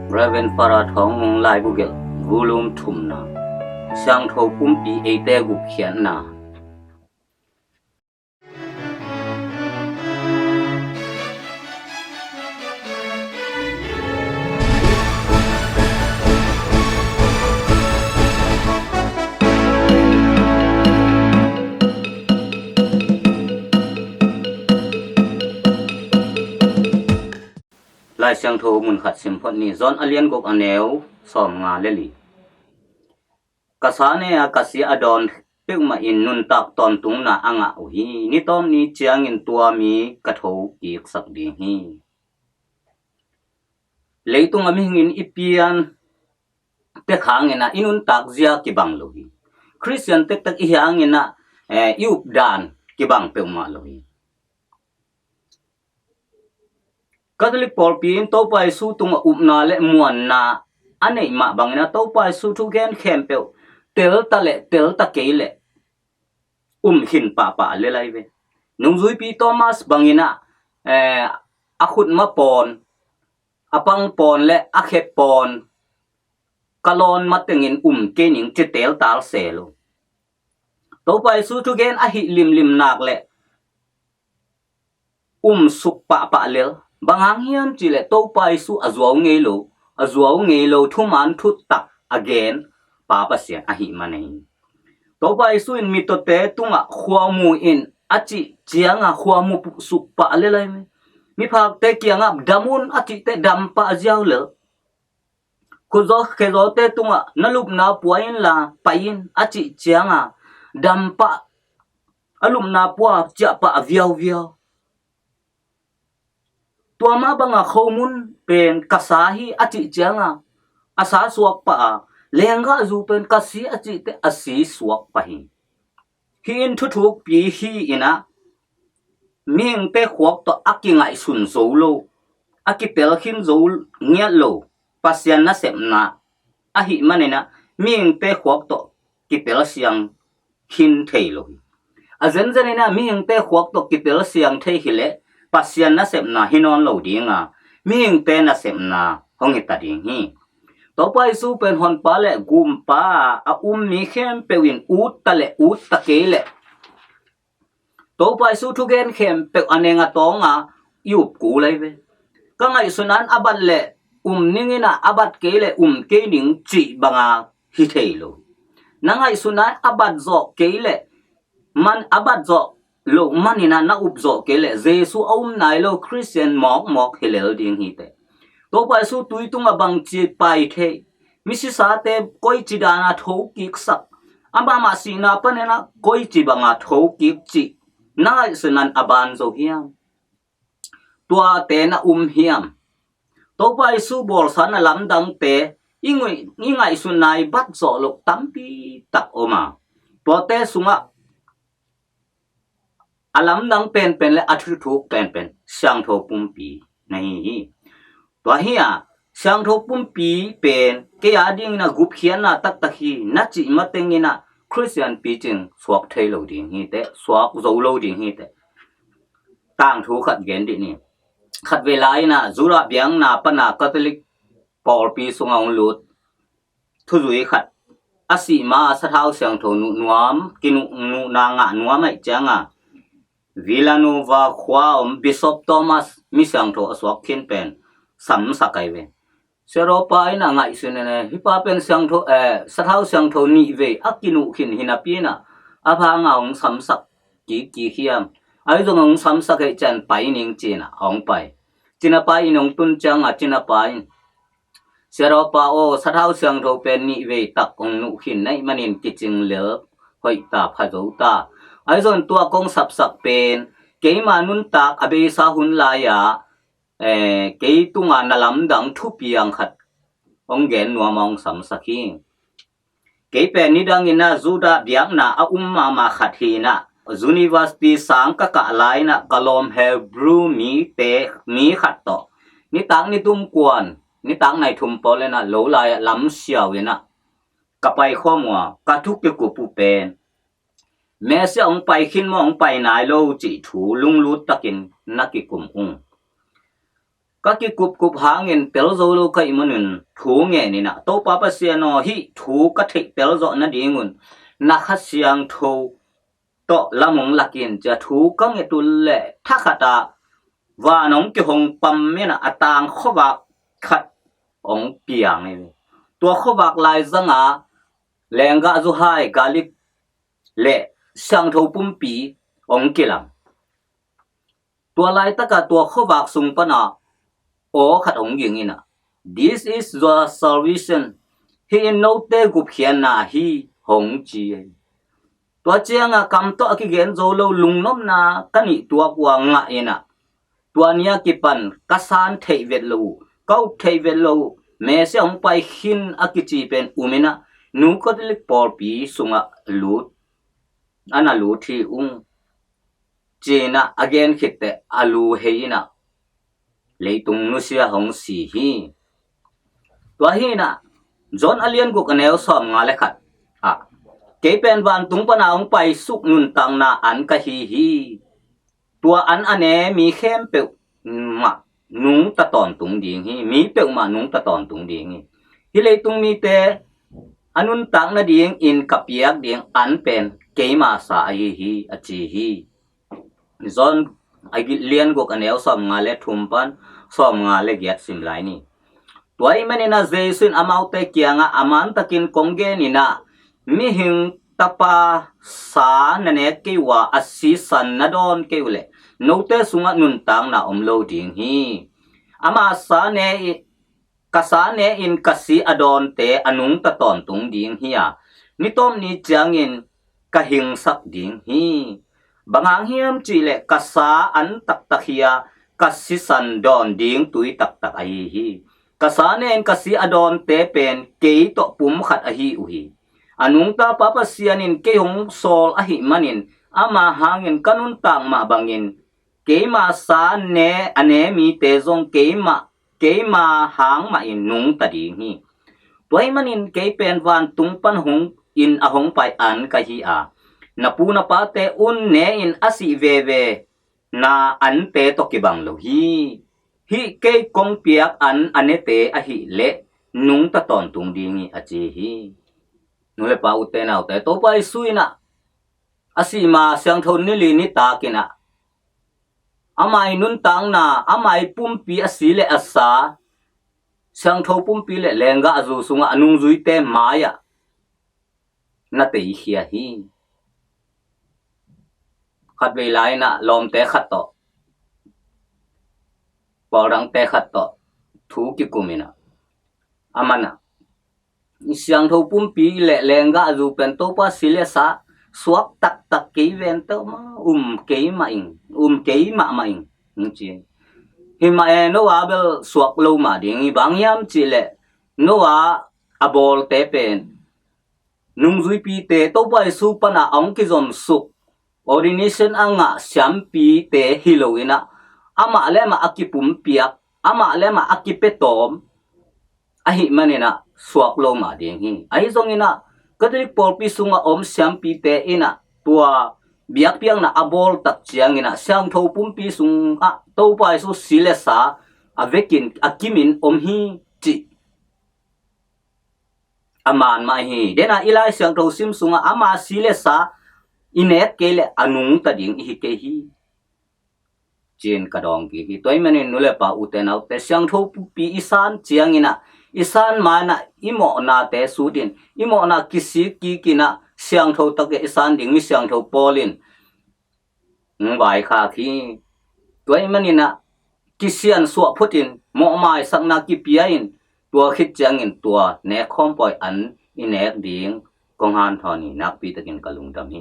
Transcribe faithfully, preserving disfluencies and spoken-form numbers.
Reverend Father Thawng Mung Laibu Gelh, Volume thumna, Siangtho Pumpi Eite Gupkhiatna. Lai Siangtho mun khat sim phot ni. John a lian guk a neu sawmnga le li. Ka sa ne a ka si a dawn peuhmah in nuntak tawntungna a ngah uh hi. Ni tawp ni ciangin tua mi ka thokiksak ding hi. Leitung a mihing in i pian tek hangin ah i nuntak zia kibang lo hi. Khristian tektek i hi hangin ah, eh, i updan kibang peuhmah lo hi. Catholic pawlpi in Topa Jesu tungah upna le muanna a neih mah bangin ah Topa Jesu thugen khempeuh telta le telta kei le um khin pahpah a lel lai ve. Nungzuipi Thomas bangin ah, eh, a khutma pawn, a pang pawn le a khe pawn ka lawn matengin um kei ning ci teltal se lo. Topa Jesu thugen a hih limlim nak le um suk pahpah lel. Bang hang hiam cih leh Topa Jesu a zuau ngei lo, a zuau ngei lo thuman thutak a gen Pa Pasian ahih man ahi. Topa Jesu in mitawte tungah khuamu in a cih cianga khuamu suk pah lel lai. Miphakte kiangah dam un a cihte dam pah ziau lel. Khutzawh khezawhte tungah na lupna pua inla pai in a cih cianga dam pah, a lupna pua ciah pah viauviau. Tua mah banga khomun pen ka sa hi a cih cianga a sa suak pah a, lenggahzu pen ka si a cihte a si suak pah hi. Hih in thuthukpi hi inah mihingte khuak tawh a kingaihsun zo lo, a kitel khin zo ngiat lo Pasian nasepna ahih maninah mihingte khuak tawh kitel siang khin thei lo hi. A zenzeninah mihingte khuak tawh kitel siang thei hileh Pasian nasepna hi nawn lo dinga mihingte nasepna hong hita ding hi. Topa Jesu pen honpa le gumpa a um mi khempeuh in utta le utta kei le Topa Jesu thugen khempeuh a neng a tawnga i up kul lai ve. Ka ngaihsutna in a bat le um ning inah a bat kei le um kei ning cih banga hi thei lo. Na ngaihsutna in a bat zawh kei le man a bat zawh loh maninah na up zawh kei le Jesu a um nai lo Khristian mawkmawk hi lel ding hi teh. Topa Jesu tui tungah bangci pai thei, misisate koici dana thokiksak, amah mah sihna paninah koici banga thokik cih na ngaihsutna in a ban zo hiam? Tuate na um hiam? Topa Jesu bawlsa na lamdangte i ngui-, i ngaihsutna i bat zawh loh tampi tak om a, tuate sungah a lamdang penpen le a thuthuk penpen siangtho pumpi na hi hi. Tua hi a siangtho pumpi pen kei a dingin a gupkhiatna taktak hi na cih matengin a Khristian picing suak thei lo ding hi teh, suak zo lo ding hi teh. Tangthu khat gen dih ni. Khatvei lai-in a Judah biakna pana Catholic pawlpi sungah hong lut thuzui khat a sih ma a sathau siangtho nuh nuam, kinuh nuhna ngah nuam ahih cianga Villanova khua om Bishop Thomas mi siangtho a suak khin pen samsak ahi ve. Siadawpa in a ngaihsun in a, hih pa pen siangtho, eh, sathau siangtho nih vei a kinuh khin hi napi in a, a phanga hong samsak kikkik hiam? Ahi zong hong samsak ahih ciang pai ning ci-in a hong pai. Cinapa inn hong tun cianga cinapa in, Siadawpa aw, sathau siangtho pen nih vei tak hong nuh khin na hih manin kicing lel hoih ta, pha zo ta. Ahi zong tua kong sapsak pen keima nuntak a beisa hun lai-a, eh, kei tunga na lamdang thupiang khat hong gen nuam a hong samsak hi. Kei pen nidangin a Judah biakna a um mahmah khat hi in a, university sang ka kah lai-in a ka lawm Hebrew mite, mi khat tawh nitak ni tum kuan, nitak nai thum pawl in a lo lai-ah lam siau in a ka paikhawm uh a, ka thu kikup uh pen Messiah hong pai khin maw, hong pai nai lo cih thu lunglut takin na kikum ung. ka kikupkup hangin pel zo lo ka hih manun thu ngen in ah, Topa Pasian aw, hih thu ka theih pelzawh nadingun na Kha Siangtho tawh lam hong lak in, ci-a thu ka nget uh leh, thakhat ah van hong kihong pam in ah, a tang khuavak khat hong piang hi. Tua khuavak laizang ah lenggahzu hai, garlic le siangtho pumpi hong kilang. Tua laitak ah tua khuavak sung pan ah aw khat hong ging in ah, "This is your salvation. Hih in note gupkhiatna hi," hong ci hi. Tua ciang ah kam tawh a kigen zo lo lungnopna ka nih tuak uh a ngah in ah, tua ni a kipan ka san theih vet lo uh, ka up theih vet lo uh, Messiah hong pai khin a kici pen um in ah, Nu Catholic pawlpi sungah lut, a na lut hi ung, ci-in ah a gen khit teh a lu hei in ah leitung nusia hong si hi. Tua hi in ah John a lian guk a neu sawmnga le khat ah, "Kei pen vantung pan a hong paisuk nuntakna an ka hi hi. Tua an a ne mi khempeuh mah nungta tawntung ding hi. Mi peuhmah nungta tawntung ding hi. Hih leitung mite a nuntak nadingin ka piak ding an pen keima sa ahi hi," a ci hi. John a lian guk a neu sawmnga le thum pan sawmnga le giat sim lai ni. Tua ahih manin ah Jesu in amaute kiangah a mantakin kong gen in ah, "Mihing Tapa sa na nek kei uh a, a sisan na dawn kei uh leh, note sungah nuntakna om lo ding hi. Ama sa ne i, ka sa ne in ka si a dawnte a nungta tawntung ding hi a, ni tawp ni ciangin ka hingsak ding hi. Bang hang hiam cihleh ka sa an taktak hi a, ka sisan dawn ding tui taktak ahi hi. Ka sa ne in ka si a dawnte pen kei tawh pum khat ahi uh hi. A nungta Pa Pasian in kei hong sawl ahih manin, ama hangin ka nuntak mah bangin keima sa ne a ne mite zong keima, keima hang mahin nungta ding hi. Tua ahih manin kei pen vantung pan hong in a hong pai an ka hi a, na pu na pate un ne in a sih veve na ante tawh kibang lo hi. Hih kei kong piak an a nete ahih leh nungta tawntung ding hi," a ci hi. Nu le pa, ute naute, Topa Jesu in ah a sih ma siangtho ni li nitak in ah, ama ii nuntakna, ama ii pumpi a si le a sa, siangtho pumpi le lenggahzu sungah a nungzuite mai-ah na teikhia hi. Khatvei lai in ah lawmte khat tawh, pawldangte khat tawh thu kikum in ah, aman ah, "Siangtho pumpi le lenggahzu pen Topa si le sa suak taktak kei vente om a, um kei mah ing, um kei mahmah ing," hong ci. Hi mah e, Noah bel suak lo mah ding hi. Bang hiam cihleh Noah a bawlte pen nungzuipite, Topa Jesu pan a hong kizomsuk, ordination a ngah siampite hi lo in ah, amah le amah a kipumpiak, amah le amah a kipia tawm ahih manin ah suak lo mah ding hi. Ahi zongin ah Catholic pawlpi sungah om siampite in ah tua biakpiakna a bawl tak ciangin ah siangtho pumpi sungah Topa Jesu si le sa a vekin a kimin om hi cih a man mah hi. Den a i Lai Siangtho sim sungah ama si le sa i nek kei leh a nungta ding i hi kei hi, ci-in ka dawng kik hi. Tua ahih manin nu le pa, ute naute, siangtho pumpi i san ciangin ah, i san ma-in ah i mawhnate sut in, i mawhna kisik kik in ah, siangtho takin i san ding mi siangtho Paul in hong vaikhak hi. Tua ahih manin ah kisiansuah phot in, mawhmaisakna kipia in, tua khit ciangin tua nek khawm pawi an i nek ding kong hanthawn hi. Nakpi takin ka lungdam hi.